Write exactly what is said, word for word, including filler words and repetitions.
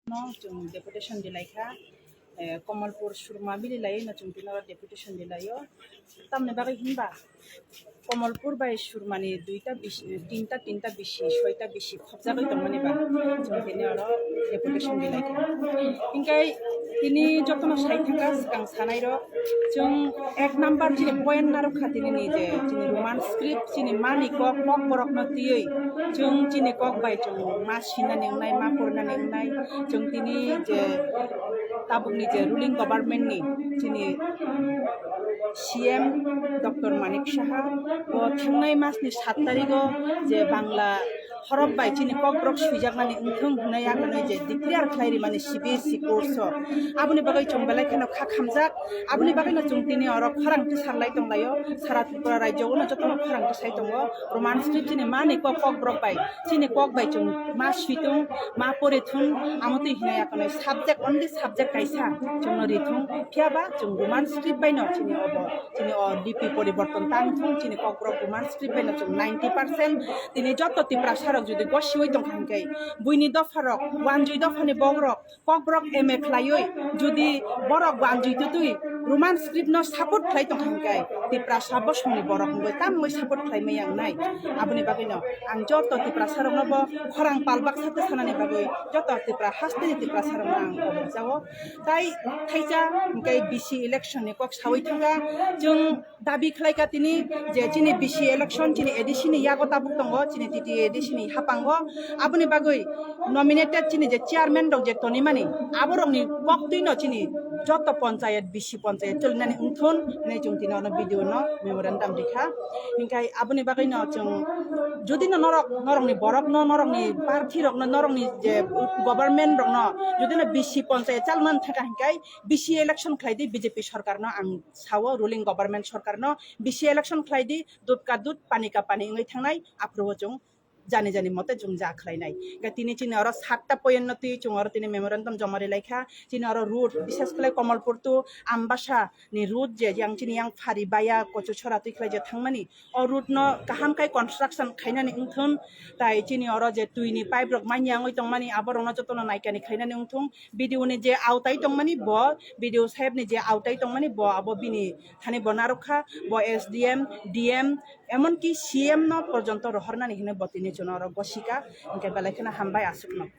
no chwng deputation di lai kha. Eh, Komolpur Surma mili lai no chwng tini oro deputation di lai o. Tamni bagwi hinba Komolpur bai Surmani duita bisi, tinta, tinta bisi, soita bisi khopjagwi tongmani ba chwng tini oro deputation di lai kha. Hinkhe tini jotono sai thangkha swkang sanai rok, chwng ek number chini point narwk kha tini ni je chini Roman script chini mani kok, kok borok no twiwi chwng chini kok bai chwng ma sinani wngnai, ma porinani wngnai, chwng tini je tabukni je ruling government ni chini C M Doctor Manik Saha bo thangnai masni sat tarigo je Bangla horok bai chini kokborok swijaknani wngthung hwnwi akhwnwi je declare khlai rimani C B S E course o. Aboni bagwi chwng belai kheno kha khamjak. Aboni bagwino chwng tini oro khorang tisar lai tonglaio. Sara Tripura rajyo-o no jotono khorang tisai tongo. Roman script chini mani kok, kokborok bai, chini kok bai chwng ma switung, ma porithung, amo twi hinwi akhwnwi subject, only subject kaisa chwngno rithung. Phiyaba chwng Roman script baino chini obo, chini o lipi poriborton tang thung, chini kokborok Roman script baino chwng ninety percent. Tini joto Tiprasa rok jodi gosiwi tongkha hinkhe, buini dopha rok, wanjwi dophani bokrok, kokborok M A khlaiwi, jodi borok wanjwi twtwi Roman script no support khlai tongkha hinkhe, Tiprasa bosongni borok wngwi tamwi support khlai maya wngnai. Aboni bagwino ang joto Tiprasa rokno bo khorang pal baksa twi sanani bagwi, joto Tipra hasteni Tiprasa rokno ang obo jao. Tai thaisa hinkhe B C election ni kok sawi thangkha, chwng dabi khlai kha tini je chini B C election chini A D C ni yago tabuk tongo, chini T T A D C ni hapango. Aboni bagwi nominated chini je chairman rok je tonimani, aborokni koktwino chini joto ponchayat, B C ponchayat cholinani wngthun hinwi chwng tini ono video no memorandum rikha. Hinkhe aboni bagwino chwng jodi no norok, norokni borokno, norokni party rokno, norokni je government rokno jodi no B C ponchayat chalmani thangkha hinkhe B C election khlai di, B J P sorkarno ang sao, ruling government sorkarno B C election khlai di, dud ka dud, pani ka pani wngwi thangnai, aphuru o chwng jani jani mote chwng ja khlainai. Ga tini chini oro satta point no twi chwng oro tini memorandum joma rilai kha. Chini oro road, bishes khlai Komolpur to Ambasa ni road je yang chini yang phari baya kochu chora twi khlai je thangmani, o road no kaham khai construction khainani wngthun, tai chini oro je twi ni pipe rok manya wngwi tongmani, aborokno jotono naikani khainani wngthung. B D O ni je autai tongmani bo, B D O saheb ni je autai tongmani bo, abo bini thani bo narwk kha, bo S D M, D M, emonki C M no porjonto rohornani hinwi bo tini chwng oro gosika, hinkhe belai kheno hambai aswkno.